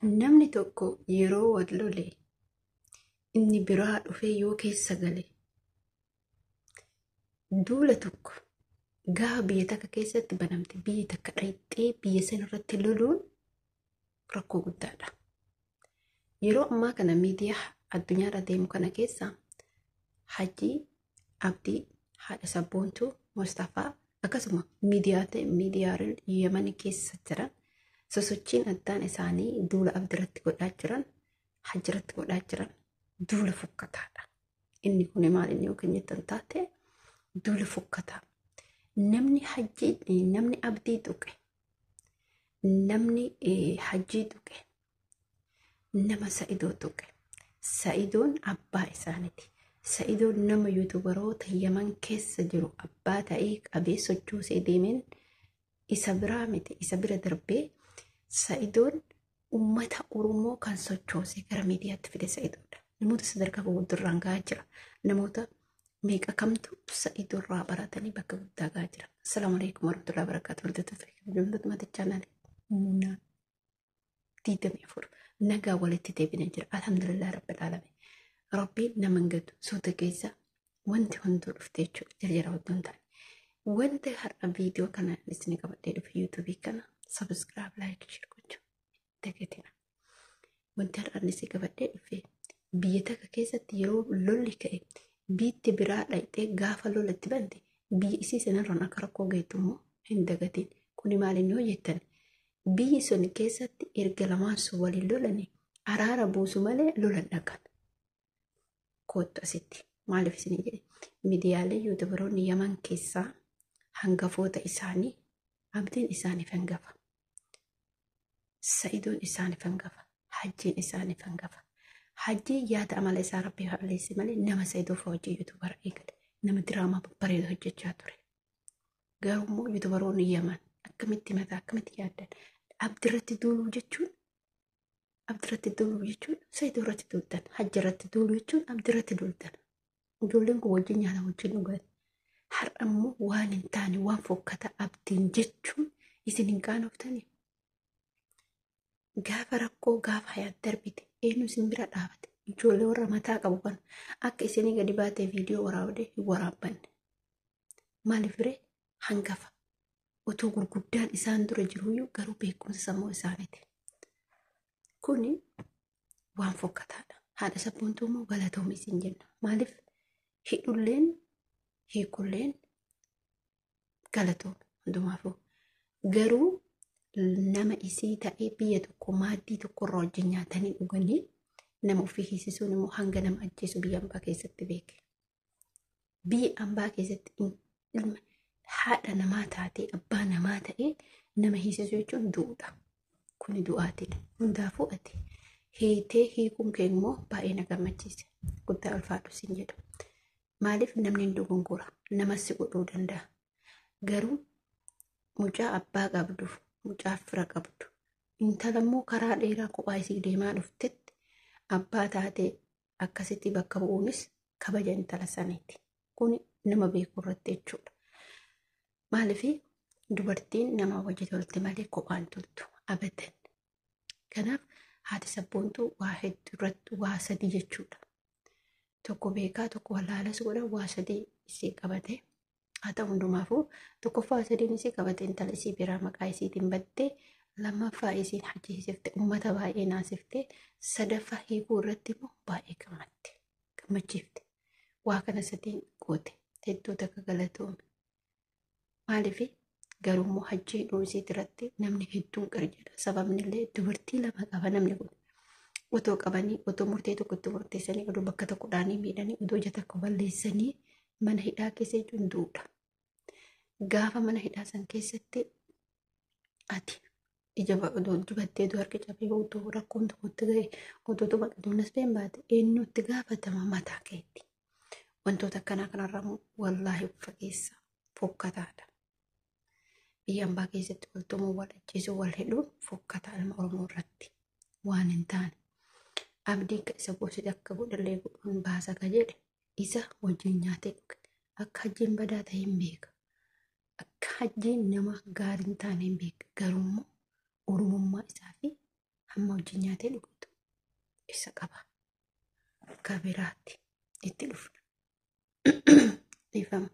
Namni tokko yeroo wal lole inni biraa dhufee yoo keessa gale duula tokko gaafa biyya takka keessatti banamte biyyi takka dhayxee biyya sana irratti loluun rakkoo guddaadha. Yeroo ammaa kana miidiyaa addunyaarra deemu kana keessa Hajjii, Abdii, haadha sabboontuu, Mustafaa akkasuma miidiyaaleen Yemen keessa jiran sosochiin addaan isaanii duula Abdiirratti godhaa jiran, Hajjiirratti godhaa jiran duula fokkataadha. Inni kun maal inni yookiin jettan taate duula fokkataa. Namni Hajjii, namni Abdii tuqe, namni Hajjii tuqe, nama Sa'idoo tuqe. Sa'idoon abbaa isaaniiti. Sa'idoon nama yuutubaroota Yaman keessa jiru abbaa ta'ee qabee sochoosee deemeen isa biraa miti, isa bira darbee Sa'idoon uummata Oromoo kan sochoosee gara miidiyaatti fide Sa'idoodha. Namoota sadarkaa gurguddaarraan gahaa jira. Namoota meeqa kamtu Sa'idoorraa baratanii bakka guddaa gahaa jira. Assalaamu alaikum warahmatullahi wabarakatuh. Hordoftoota fi kabajamtoota maatii chaanaalii Munaa 24 nagaa walitti deebinee jira. Alhamdulillah rabbil alamin. Rabbiin nama hin gatu suuta keessa wanti hunduu dhufte jechuudha. Jarjara otoo hin taane. Wanti har'a viidiyoo kana isin qabadhee dhufe yuutuubii kana subscribe, like, share gochuu dagatina. Wanti har'a isin qabadhee dhufe biyya takka keessatti yeroo lolli ka'e biitti biraa dhaqxee gaafa lola itti bante biyya isii sanarraan akka rakkoo geettu immoo hin dagatin. Kuni maaliin yoo jettan biyyi sun keessatti erga lamaan sun waliin lolanii araara buusu malee lolan dhaqan. Koottu asitti maaliif isin jedhe miidiyaalee yuutubaroonni Yaman keessaa hangafoota isaanii Abdiin isaaniif hangafa. Sa'idoon isaaniif hangafa. Hajjiin isaaniif hangafa. Hajjiin yaada amala isaa rabbi balleesse malee nama Sa'idoo fa'aa hojii yuutubara eegale. Nama diraamaa babbareedaa hojjechaa ture. Garuu immoo yuutubaroonni Yaman akkamitti mataa akkamitti yaaddan Abdirratti duuluu jechuun Abdirratti duuluu jechuun Sa'idoo irratti duultan. Hajji irratti duuluu jechuun Abdirratti duultan. Ijoolleen kun wajjin nyaata wajjin dhugan. Har'a immoo waan hin taane waan fokkata Abdiin jechuun isin hin qaanoftanii. Gaafa rakkoo gaafa hayaat darbite eenyu isin bira dhaabate ijoollee warra mataa qabu kana akka isinii gadi baatee viidiyoo waraabde hin waraabbanne. Maaliif ree hangafa otoo gurguddaan isaan dura jiruyyuu garuu beekumsa sammuu isaaniiti. Kuni waan fokkataadha. Haadha sabboontuu immoo galatoomi isin jenna. Maaliif hidhulleen hiikulleen galatoomi hundumaafuu. Garuu nama isii ta'ee biyya tokko maaddii tokkorraa wajjin nyaatanii dhuganii nama ofii hiisisuun immoo hanga nama ajjeesu biyya ambaa keessatti beeke. Biyya ambaa keessatti ilma haadha namaa taatee abbaa namaa ta'ee nama hiisisuu jechuun du'uudha. Kuni du'aatiidha. Hundaafuu ati hiitee hiikuun kee immoo baay'ee na gammachiise. Guddaa ulfaadhu siin jedha. Maaliif namni hin dogongora namas si godhuu danda'a. Garuu mucaa abbaa qabduuf mucaa fira qabdu intala immoo karaa dheeraa kophaa isii deemaa dhuftetti abbaa taatee akkasitti bakka bu'uunis kabaja intala saniiti. Kun nama beeku irratti jechuudha. Maaliif dubartiin nama wajji tolte malee kophaan toltu abadan. Kanaaf haati sabboontuu waa hedduu irratti waa sadii jechuudha. Tokko beekaa tokko wallaalas godha waa sadii isii qabate. Haa ta'u hundumaafuu tokkoffaa sadiin isii qabate intala isii biraa maqaa isiitiin baddee lammaffaa isiin hajjiisifte uummata baay'ee naasifte sadaffaa hiikuu irratti immoo baay'ee gammadde gammachiifte. Waa kana sadiin goote hedduu takka galatoome. Maaliif garuu immoo hajjii dhoosii irratti namni hedduun qir jedha. Sababni illee dubartii lama qaba namni kun. Otoo qabanii otoo murtee tokkotti murteessanii odoo bakka tokko dhaanii miidhanii odoo ija tokko balleessanii mana hidhaa keessa jechuun du'uudha. Gaafa mana hidhaa san keessatti ati ija odoo dibattee odoo harki cabee odoo rakkoon tokkotti ga'e odoo dunas been baate eenyutti gaafatama mataa keetti. Wantoota akkanaa kanarraa immoo wallaahi fageessa fokkataadha. Biyya ambaa keessatti wal tumuu, wal ajjeesuu, wal hidhuun fokkataa ilma Oromoo irratti waan hin taane. Abdiin ka isa goosite akka godhallee godhuun baasa ka jedhe isa wajjin nyaatee dhuge. Akka hajjiin badaa ta'e hin beeka. Akka hajjiin nama gaarii hin taane hin beeka. Garuu immoo Oromummaa isaa fi Hamma wajjin nyaatee dhugutu isa qaba. Kabiraatti itti dhufna. Dhiifama.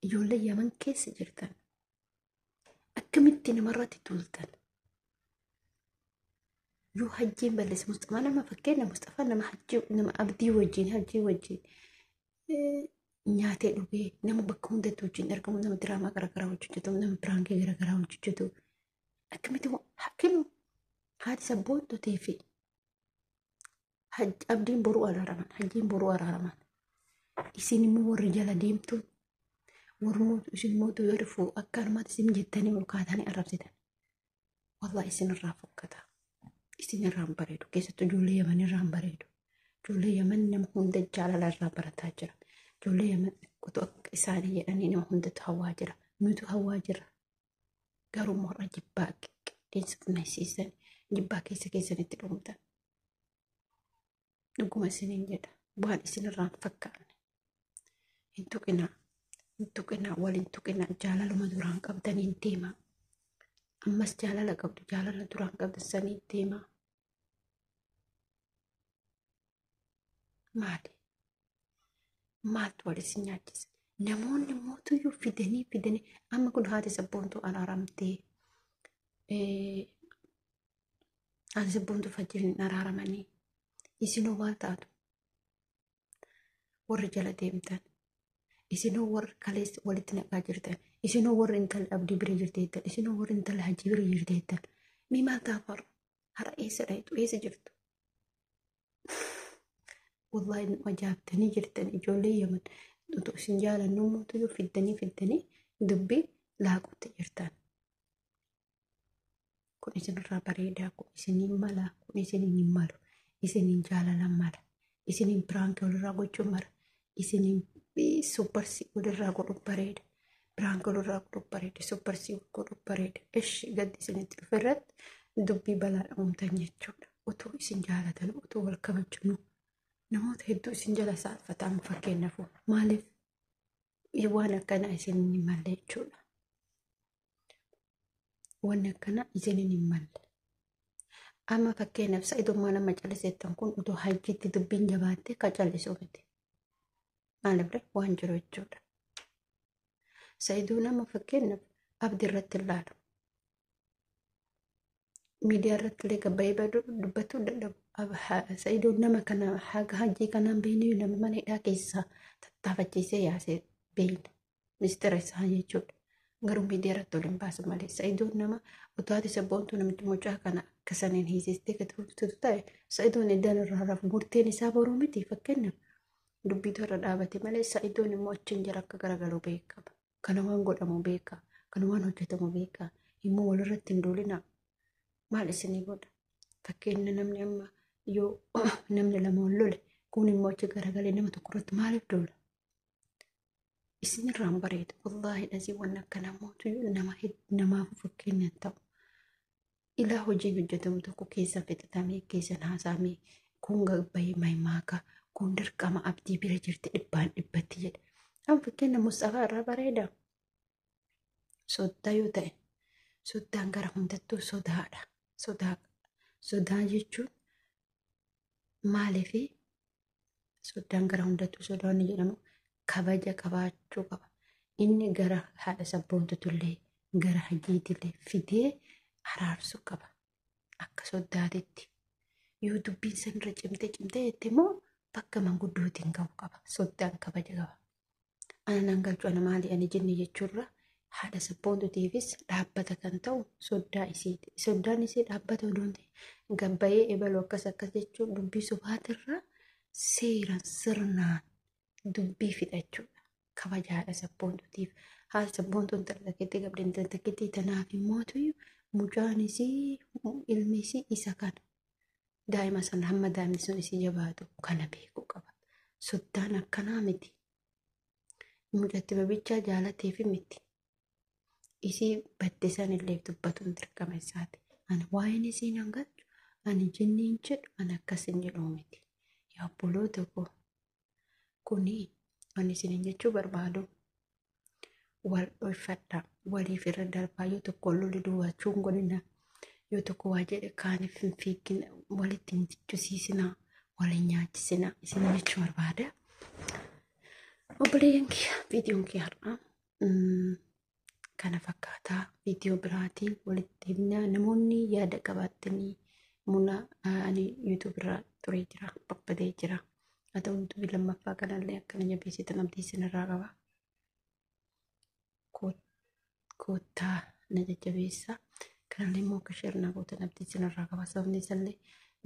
Ijoollee Yaman keessa jirtan akkamitti namarratti tuultan? Yoo hajjiin balleesse Mustafaa nama fakkeenya Mustafaa nama hajjii nama abdii wajjin hajjii wajjin nyaatee dhugee nama bakka hundatti wajjin argamu, nama diraamaa garaagaraa wajjin hojjetu, nama piraankii garaagaraa wajjin hojjetu, akkamitti hakilu haati sabboontotii fi abdiin boruu araaraman, hajjiin boruu araaraman. Isin immoo warri jala deemtu, warri isin mootu yoo dhufu akka anumaatti isin jettanii ol kaatanii arrabsitan. Wallahi isin irraa fokkata. Isin irraa hin bareedu. Keessattuu ijoollee Yaman irraa hin bareedu. Ijoollee Yaman nama hunda jaalala irraa barataa jira. Ijoollee Yaman qotu akka isaanii jedhanii nama hundatu hawaa jira. Nutu hawaa jira. Garuu morra jibbaa qilleensa qunnamsiisan jibbaa keessa keessanitti dhumtan. Dhuguma isiniin jedha. Waan isin irraa hin fakkaanne. Hin tuqinaa. Hin tuqinaa. Wal hin tuqinaa. Jaalaluma duraan qabdanii hin deemaa. Ammas jaalala qabdu. Jaalala duraan qabdan sanii hin deemaa. Maali? Maaltu wal isin nyaachisa? Namoonni mootuyyuu fidanii fidanii amma kun haati sabboontuu araaramtee, haati sabboontuu fajjiriin araaramanii, isinoo maal taatu? Warri jala deemtan, isinoo warri kaleessa walitti naqaa jirtan, isinoo warri intala abdii bira jirteettan, isinoo warri intala hajii bira jirteettan, mee maal taatu har'a? Har'a eessa dhayxu? Eessa jirtu? Wallahi nu ajaa'ibtanii jirtan ijoollee Yaman. Utuu isin jaalannu mootuyyuu fiddanii fiddanii dubbii laaqutti jirtan. Kun isinirraa bareedaa, kun isiniin mala, kun isiniin hin malu, isiniin jaalala mala, isiniin piraankii walirraa gochuun mala, isiniin supparsii walirraa godhuun bareeda. Piraankii walirraa godhuun bareeda, supparsii godhuun bareeda. Ishi gaddi isinitti dhufe irratti dubbii balaa uumtan jechuudha. Utuu isin jaalatan, utuu wal kabajnu, namoota hedduu isin jala saalfatan fakkeenyaaf maaliif waan akkanaa isin hin malle jechuudha. Wanni akkanaa isin hin malle. Amma fakkeenyaaf sa'idummaa nama calliseettan kun utuu hajjiitti dubbiin jabaattee ka callisuu miti. Maaliif waan jiru jechuudha. Sa'iduu nama fakkeenyaaf abdii irratti ilaalu. Miidiyaa irratti illee gabbaa'ee dubbachuu dadhabu. Sa'idoon nama kana haga hajjii kanaan beeknu nama mana hidhaa keessaa tattaafachiisee yaasee beekna. Mistira isaa jechuudha. Garuu miidiyaa irratti ol hin baasu malee. Sa'idoon nama utuu haati sabboontuu namichi mucaa kana akka saniin hiisistee gadi turtu ta'e, Sa'idoon iddaan irraa rafu murteen isaa boruu miti fakkeenyaaf. Dubbiitu irra dhaabate malee Sa'idoon immoo achiin jira akka garagalu beekama. Kana waan godhamu beeka. Kana waan hojjetamu beeka. Immoo walirratti hin duulinaa. Maal isinii godha? Fakkeenya namni amma yoo namni lama wal lole, kun immoo achi garagalee nama tokko irratti maaliif duula? Isinirraa hin bareedu. Wallaahi dhasii waan akkanaa mootu nama namaaf fakkeenya hin ta'u. Ilaa hojiin hojjetamu tokko keessan fixatamee keessan haasaamee, kun gabbayee maimaaka, kun dirqama abdii bira jirti dhibbaan dhibbatti jedha. Amma fakkeenya Mustafaa irraa bareeda. Soddaa yoo ta'e, soddaan gara hundattuu sodaadha. Sodaa sodaa jechuun maaliifi soddaan gara hundattuu sodaa inni jedhamu kabaja qabaachuu qaba. Inni gara haadha sabboontutullee gara hajiitillee fidee araarsuu qaba. Akka soddaatitti. Yoo dubbiin sanirra cimtee cimtee jette immoo bakka manguddootiin qabu qaba. Soddaan kabaja qaba. Ana nan galchu, ana maali, ani jinni jechuurra haadha sabboontutiifis dhaabbata kan ta'u soddaa isiiti. Soddaan isii dhaabbata odoon ta'e gabbayee ebalu akkas akkas jechuun dubbii sobaatirra seeran sirnaan dubbii fixachuudha. Kabaja haadha sabboontutiif. Haadha sabboontuun intala takkitti qabdi, intala takkitti tanaaf immoo mucaan isii ilmi isii isa kana. Daa'ima sana hamma daa'imni sun isii jabaatu kana beekuu qaba. Soddaan akkanaa miti. Mucatti babichaa jaalateefi miti. Isii badde san illee dubbatuun dirqama isaati. Ani waa'een isii nan galchu, ani jinniin jedhu, ani akkas hin jedhu miti. Yaa obboloota koo, kuni ani isiniin jechuu barbaadu wal dhoyfadhaa, waliif irra darbaa, yoo tokko lolli duwwaachuun godhina. Yoo tokko waa jedhe kaaniif hin fiigina, walitti hin jechisiisinaa, waliin nyaachisinaa isin jechuu barbaada. Obboleeyyan kiyya, viidiyoon kiyya har'aa kana fakkaataa. Viidiyoo biraatiin walitti himna. Namoonni yaada qabaattanii muna ani YouTube irra turee jira, babbadee jira. Haa ta'u, YouTube lammaffaa kanallee akkana jabeessitan abdii isinirraa qaba. Koottaa na jajjabeessa. Kanallee immoo akka share naa gootan abdii isinirraa qaba. Sababni isallee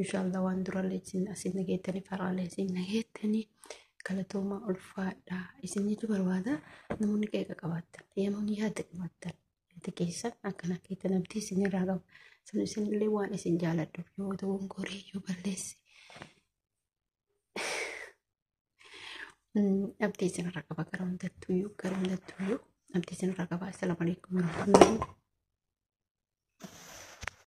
inshaallah waan durallee isin asin nageettanii faraallee isin nageettanii galatooma, ulfaadhaa isin jechuu barbaada. Namoonni qeeqa qabaattan, namoonni yaada qabaattan, yaada keessan akkana keettan abdii isinirraa qaba. Sababni isinillee waan isin jaaladhuuf yoo dogongoree yoo balleesse abdii isinirraa qaba. Gara hundattuyyuu, gara hundattuyyuu abdii isinirraa qaba. Assalaamu alaikum warahmatullahi.